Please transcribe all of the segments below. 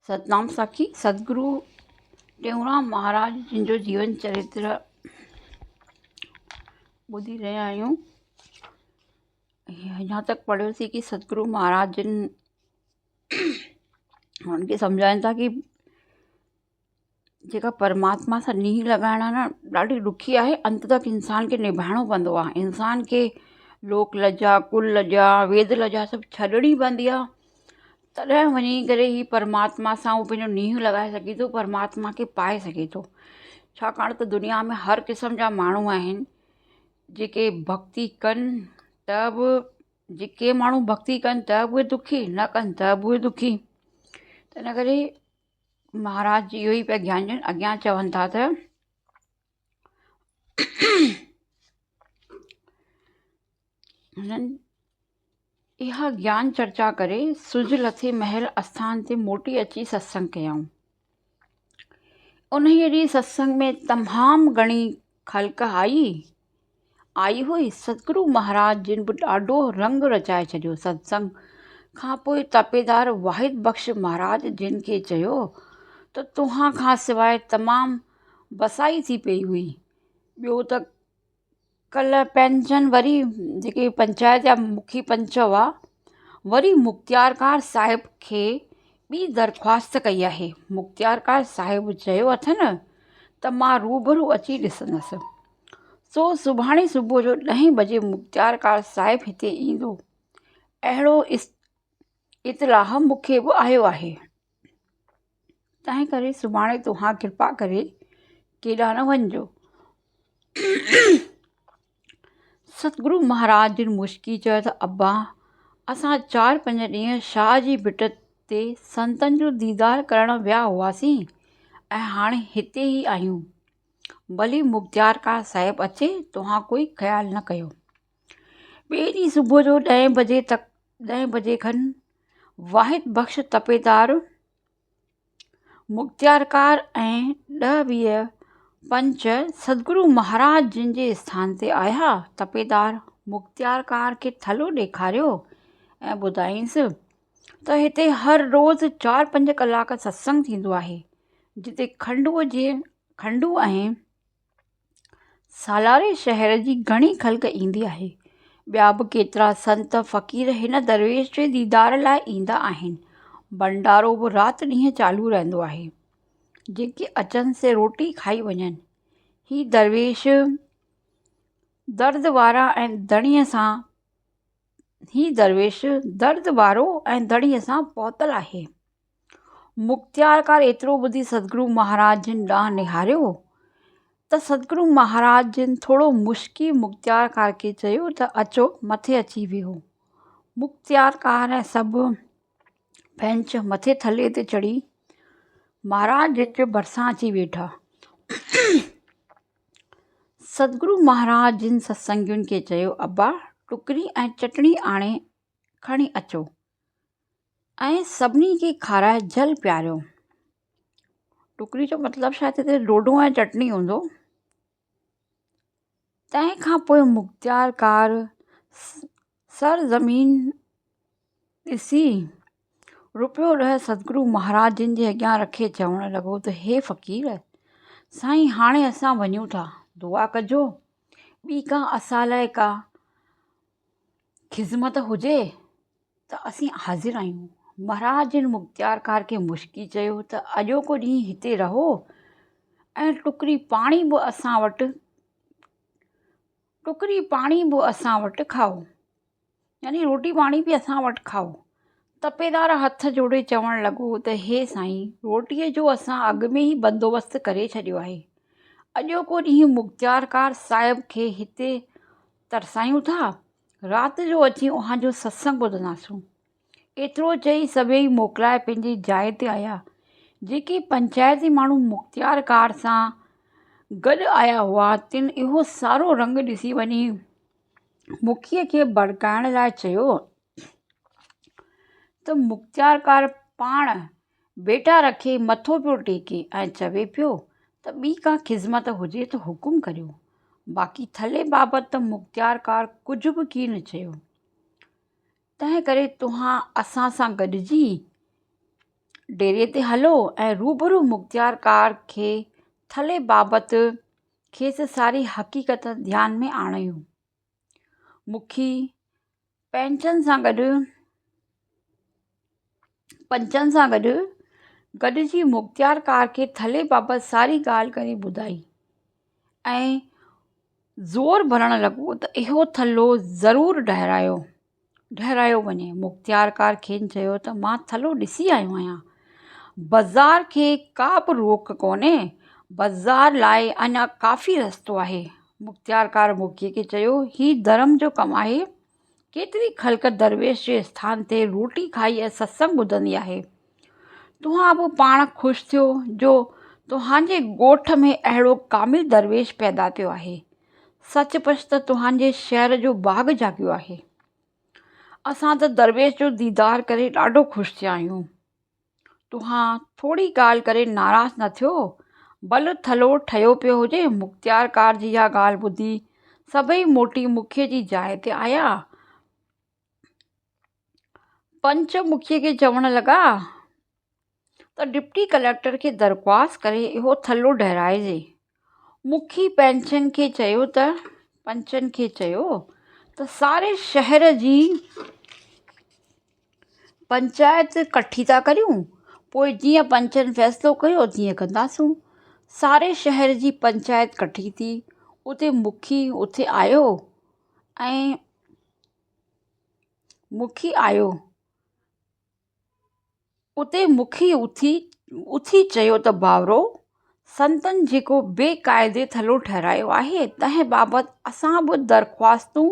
ستنام ساکي ستگرو ٽيئونرام مهاراج جن جو جيون چرتر ٻڌي رهيا آهيون. اڃا تڪ پڙهيوسين ڪه ستگرو مهاراج جن هنن کي سمجهائين ٿا ڪه جيڪا پرماتما سان نينهن لڳائڻ آهي نه ڏاڍي ڏکي آهي انت تڪ انسان کي نڀائڻو پوندو آهي انسان کي لوڪ لڄا ڪل لڄا ويد لڄا سڀ ڇڏڻي پوندي آهي تڏهن وڃي ڪري هي پرماتما سان هو پنهنجو نينهن لڳائي سگهي ٿو پرماتما کي پائي سگهي ٿو ڇاڪاڻ ته دنيا ۾ هر قسم جا ماڻهو آهن جيڪي ڀڪتي ڪن ته به جيڪي ماڻهو ڀڪتي ڪن ته به دکي نه ڪن ته به دکي ته ان ڪري مهاراج جي اهو ئي پيا گيان ڏين اڳيان چون ٿا ته هنن اها گيان چرچا ڪري سج لٿي مهل اسٿان تي موٽي اچي ستسنگ ڪيائون. انهيء ڏينهن ستسنگ ۾ تمام گهڻي خلق آئي آئي هئي. ستگرو مهاراج جن به ڏاڍو رنگ رچائي ڇڏيو. ستسنگ کان پوء تپيدار واحد بخش مهاراج جن کي چيو ته توهان کان سواء تمام وسائي ٿي پئي هئي. ٻيو ته ڪلهه پنهنجن وري جيڪي پنچائت جا مکي پنچ هئا وري مختيارڪار صاحب کي ٻي درخواست ڪئي آهي مختيارڪار صاحب چيو اٿن ته مان روبرو اچي ڏسندس سو سڀاڻي صبح جو ڏهين بجي مختيارڪار صاحب هتي ايندو اهڙو اطلاع مون کي به آيو آهي تنهن ڪري سڀاڻي توهان ڪرپا ڪري ڪيڏانهن نه وڃجو. ستگرو مهاراج جن مشڪي چيو ته ابا اسان چار پنج ڏينهن شاهه جي ڀٽ تي سنتن جو ديدار ڪرڻ ويا هئاسين ۽ هاڻي هتي ئي آهيون. ڀلي مختيارڪار صاحب اچي توهان ڪوئي خيال نه ڪيو. ٻئي ڏينهن صبح جو ڏهين بجي تڪ ڏهين بجي کن واحد بخش تپيدار، مختيارڪار ۽ ڏهه 20 پنچ ستگرو مهاراج جن جي اسٿان تي آيا. تپيدار مختيارڪار کي ٿلهو ڏيکاريو ۽ ٻڌائينس ته هتي هر روز چار پنج ڪلاڪ ستسنگ ٿيندو آهي، جتي کنڊوء جي کنڊو ۽ سالاري شهر جي گهڻي خلق ايندي آهي. ٻيا به ڪيترا سنت فقير هن درويش جي ديدار لاء ايندا آهن. ڀنڊارو به رات ڏينهن چالو رهندو آهي. جيڪي اچن سي روٽي کائي وڃن. هي درويش درد وارا ۽ ڌڻيء سان هي درويش درد وارو ۽ ڌڻيء سان پهتل آهي. مختيارڪار ايترو ٻڌي ستگرو مهاراج جن ڏانهن نهاريو ته ستگرو مهاراج جن ٿورو مشڪي مختيارڪار کي چيو ته اچو مٿي اچي ويهو. مختيارڪار ۽ سڀ بينچ مٿي ٿلهي تي چڙهي مهاراج جن جي ڀرسان اچي ويٺا. ستگرو مهاراج جن ستسنگين کي چيو ابا ٽڪري ۽ چٽڻي آڻي کڻي اچو. ۽ سڀني کي کارائي جل پياريو. ٽڪري جو مطلب شايد هتي ڍوڍو ۽ چٽڻي هوندو. تنهن کان پوء مختيارڪار سر زمين ڏسي روپيو ڏهه ستگرو مهاراج جن جي اڳيان رکي چوڻ لڳو ته هي فقير سائين هاڻي اسان وڃون ٿا دعا ڪجو ٻي ڪا اسان لاء ڪا خذمت هجي ته اسين حاضر آهيون. مهاراج جن مختيارڪار کي مشڪي چيو ته اڄوڪو ڏينهن هتي رهو ۽ ٽڪري پاڻي به اسان وٽ ٽڪري پاڻي به اسان وٽ کائو يعني روٽي پاڻي به اسان وٽ کائو. تپيدار هٿ جوڙي چوڻ لڳو ته هي سائين روٽيء جو اسان اڳ ۾ ئي بندوبست ڪري ڇڏيو آهي. اڄوڪو ڏينهن مختيارڪار صاحب کي هتي ترسايون ٿا، رات جو اچي اوهان جو ستسنگ ٻڌنداسون. ايترو چئي سڀيئي موڪلائي پنهنجي جاء تي آيا. جيڪي پنچائتي ماڻهو مختيارڪار سان گڏ آيا هئا، تن اهو سارو رنگ ڏسي وڃي مکيء کي ڀڙڪائڻ لاء چيو ته مختيارڪار پاڻ ڀيٽا رکي مٿو پيو ٽيڪي ۽ چوي پيو ته ٻي ڪا خذمت هجي ته حڪم ڪريو. باقي ٿلهي بابت ته مختيارڪار ڪجهه به ڪين چيو. تنهن ڪري توهان اسان سان گڏجي ڊيري تي هلو ۽ روبرو مختيارڪار کي ٿلهي بابت کيس ساري حقيقت ڌيان ۾ آڻيون. مکي پئنچن سان گڏ پنچن سان گڏ گڏجي مختيارڪار کي ٿلهي بابت ساري ڳالهه ڪري ٻڌائي ۽ زور ڀرڻ لڳو ته اهو ٿلهو ضرور ڊهرايو ڊهرايو وڃي. مختيارڪار کين چيو ته مان ٿلهو ڏسي آيو آهيان. بزار کي ڪا به روڪ ڪونهي. بزار لاء اڃا ڪافي رستو آهي. مختيارڪار مکيء کي چيو، هي ڌرم جو ڪم آهي. ڪيتري خلق درويش جي اسٿان تي روٽي کائي ۽ ستسنگ ٻڌندي آهي. توهان به پاڻ خوش ٿيو جو توهان جي ڳوٺ ۾ اهڙو ڪامل درويش پيدا ٿيو آهي. سچ پچ ته توهان جي شهر جو ڀاڳ جاڳيو آهي. اسان ته درويش جو ديدار ڪري ڏاڍو خوش ٿيا آهيون. توهان ٿوري ڳالهه ڪري ناراض نه ٿيو. ڀل ٿلهو ٺهيو پيو هجي. مختيارڪار جي اها ڳالهه ٻڌي سڀئي موٽي مکيء جي جاء تي آيا. پنچ مکيء کي چوڻ لڳا ته ڊپٽي ڪليڪٽر کي درخواست ڪري اهو ٿلهو ڊهرائجي. مکي پنچن کي چيو ته پنچن کي چيو ته ساري شهر جي پنچائت ڪٺي ٿا ڪريون پوء جيئن پنچن فيصلو ڪيو تيئن ڪنداسون. ساري شهر جي پنچائت ڪٺي ٿي. اتي مکي اٿي آيو ۽ مکي آيو. اتي مکي اٿي اٿي چيو ته ڀائرو! سنتن جيڪو بي قاعدي ٿلهو ٺهرايو آهي، تنهن بابت اسان به درخواستون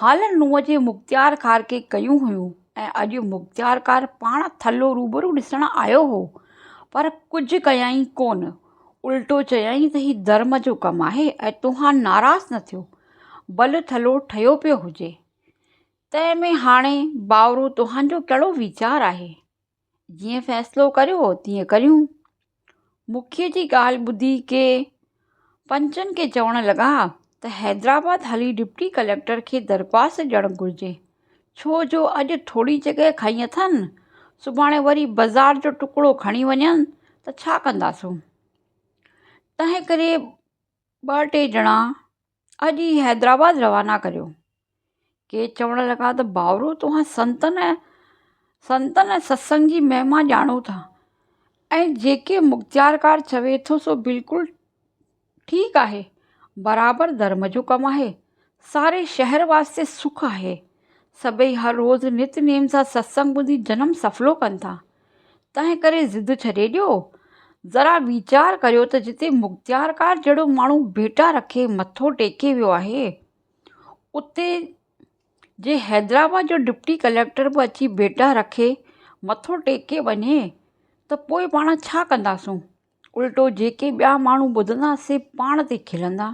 هالن نوح جي مختيارڪار کي ڪيون هيون ۽ اڄ مختيارڪار پاڻ ٿلهو روبرو ڏسڻ آيو هو، پر ڪجهه ڪيائين ڪونه، الٽو چيائين ته هي ڌرم جو ڪم آهي ۽ توهان ناراض نه ٿيو، ڀل ٿلهو ٺهيو پيو هجي. تنهن ۾ هاڻي ڀائرو توهان جو ڪهڙو ويچار آهي؟ جيئن فيصلو ڪريو تيئن ڪريون. مکيء جي ڳالهه ٻڌي ڪي پنچن کي چوڻ لڳا ته حيدرآباد هلي ڊپٽي ڪليڪٽر کي درخواست ڏيڻ گهرجي، ڇو جو اڄ ٿوري جڳهه کنئي اٿن، سڀاڻي وري بزار جو ٽڪڙو کڻي وڃن ته ڇا ڪنداسون؟ تنهنڪري ٻه ٽي ڄڻا اڄ ئي حيدرآباد روانا ڪريو. ڪي چوڻ لڳا ته ڀائرو توهان سنتن ۽ سنتن ۽ ستسنگ جي مهما ڄاڻو ٿا ۽ جيڪي مختيارڪار چوي ٿو سو بلڪل ٺيڪ آهي، برابر ڌرم جو ڪم آهي، ساري شهر واسطي سک آهي، سڀئي هر روز نت نيم سان ستسنگ ٻڌي جنم سڦلو ڪن ٿا. تنهن ڪري ضد ڇڏي ڏيو. ذرا ويچار ڪريو ته جتي مختيارڪار جهڙو ماڻهو ڀيٽا رکي مٿو ٽيڪي ويو آهي، اتي جي حيدرآباد جو ڊپٽي ڪليڪٽر به اچي ڀيٽا رکي مٿو ٽيڪي وڃي ته پوء پاڻ ڇا ڪنداسون؟ الٽو جيڪي ٻيا ماڻهو ٻڌندا سي پاڻ تي کلندا.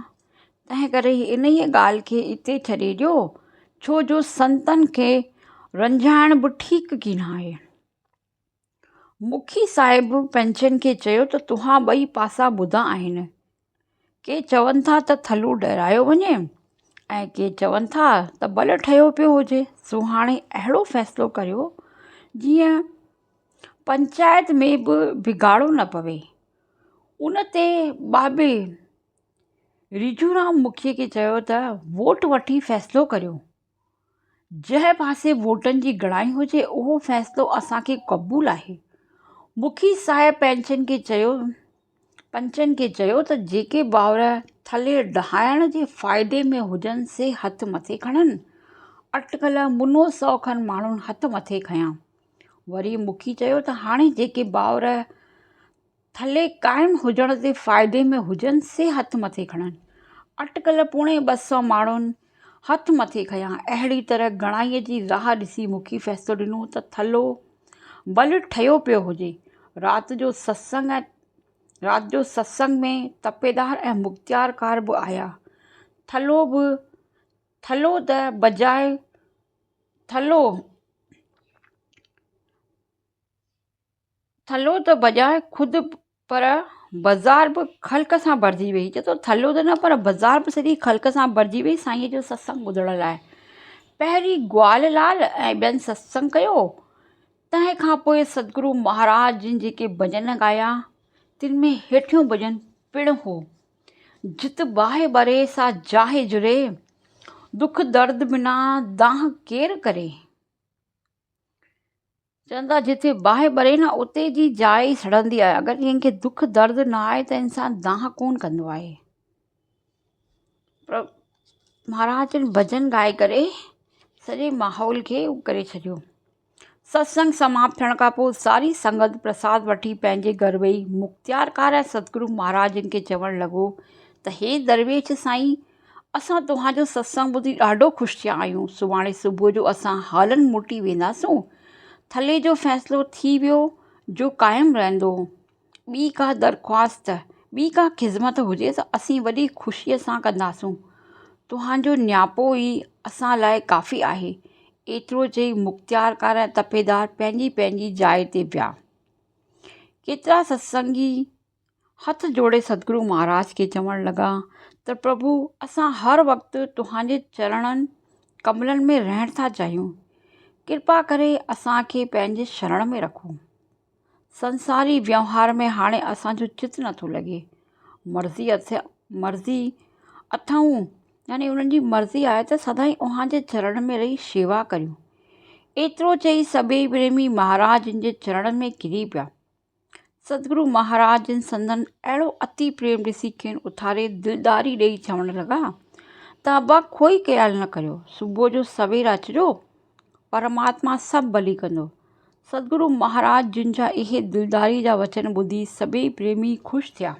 تنهن ڪري انهيء ڳالهه کي اتي ڇڏي ڏيو، ڇو جو سنتن کي رنجائڻ به ٺيڪ ڪين آهي. مکي صاحب پنچن کي چيو ته توهان ٻئي پاسا ٻڌا آهن. ڪي چون ٿا ته ٿلهو ڊهرايو وڃي ۽ ڪي چون ٿا ته ڀل ٺهيو پيو هجي. سو هاڻي اهڙو فيصلو ڪريو جيئن پنچائت ۾ به بگاڙو نه پوي. ان تي ٻاٻي ريجهورام مکيء کي چيو ته ووٽ وٺي فيصلو ڪريو. جنهن پاسي ووٽن جي گهڻائي هجي اهو فيصلو اسان کي قبول آهي. مکي صاحب پنچن کي چيو پنچن کي چيو ته جيڪي ڀائر ٿلهي ڊاهڻ جي فائدي ۾ هجن سي هٿ مٿي کڻن. اٽڪل منو سئو کن ماڻهن هٿ مٿي کنيا. وري مکي چيو ته هاڻي جيڪي ڀائر ٿلهي قائم هجڻ جي فائدي ۾ هجن سي هٿ مٿي کڻن. اٽڪل پوڻي 200 ماڻهن هٿ مٿي کنيا. اهڙي طرح گهڻائيء جي راهه ڏسي مکي فيصلو ڏنو ته ٿلهو ڀل ٺهيو پيو هجي. رات جو ستسنگ ۽ رات جو ستسنگ ۾ تپيدار ۽ مختيارڪار به آيا. ٿلهو به ٿلهو ته بجاء ٿلهو ٿلهو ته بجاء خود پر بازار به خلق سان ڀرجي وئي. چئي ٿو ٿلهو ته نه پر بازار به سڄي خلق سان ڀرجي وئي سائينء جو ستسنگ ٻڌڻ لاء. پهرين گوال لال ۽ ٻين ستسنگ ڪيو. تنهن کان پوء ستگرو مهاراج جن جيڪي ڀڄن ڳايا، تن ۾ هيٺيون ڀڄن پڻ هو. جت باهه ٻري سا جاهه جري، دک درد بنا دانهن ڪير ڪري. چون ٿا جتي باهه ٻري نه اتي جي جاء ئي سڙندي آهي. اگر ڪنهن کي دک درد نه آهي ته انسان دانهن ڪونه ڪندو آهي. پر مهاراج جن ڀڄن ڳائي ڪري سڄي ماحول کي اهو ڪري ڇڏيو. ستسنگ سماپت ٿيڻ کان پوء ساري سنگت پرساد وٺي پنهنجي گهر وئي. مختيارڪار ۽ ستگرو مهاراج جن کي چوڻ لڳو ته هي درويش سائين اسان توهان جو ستسنگ ٻڌي ڏاڍو خوش ٿيا آهيون. سڀاڻي صبح جو اسان هالن موٽي وينداسون. ٿلهي جو فيصلو ٿي ويو جو قائم رهندو. ٻي ڪا درخواست، ٻي ڪا خذمت هجي ته اسين وڏي خوشيء سان ڪنداسون. توهان جو نياپو ئي اسان لاء ڪافي آهي. ايترو چئي مختيارڪار ۽ تپيدار پنهنجي پنهنجي جاء تي ويا. ڪيترا ستسنگي هٿ جوڙي ستگرو مهاراج کي چوڻ لڳا ته پرڀو اسان هر وقت توهان جي چرڻن ڪملن ۾ رهڻ ٿا چاهيون. ڪرپا ڪري اسان کي پنهنجي شرڻ ۾ رکو. سنساري ويوهار ۾ هاڻي اسان جو چت نٿو لڳي. مرضي اٿ مرضي اٿئون يعني انهن جي مرضي آهي ته سدائين اوهان جي چرڻن ۾ رهي شيوا ڪريون. ايترو چئي سڀيئي پريمي مهاراج جن جي چرڻن ۾ ڪري پيا. ستگرو مهاراج جن سندن اهڙو اتي پريم ڏسي کين اٿاري دلداري ڏيئي چوڻ لڳا ته ابا ڪوئي خيال نه ڪريو صبح جو سوير اچجو پرماتما سڀ ڀلي ڪندو. ستگرو مهاراج جن جا اهي دلداري جا وچن ٻڌي سڀيئي پريمي خوش ٿيا.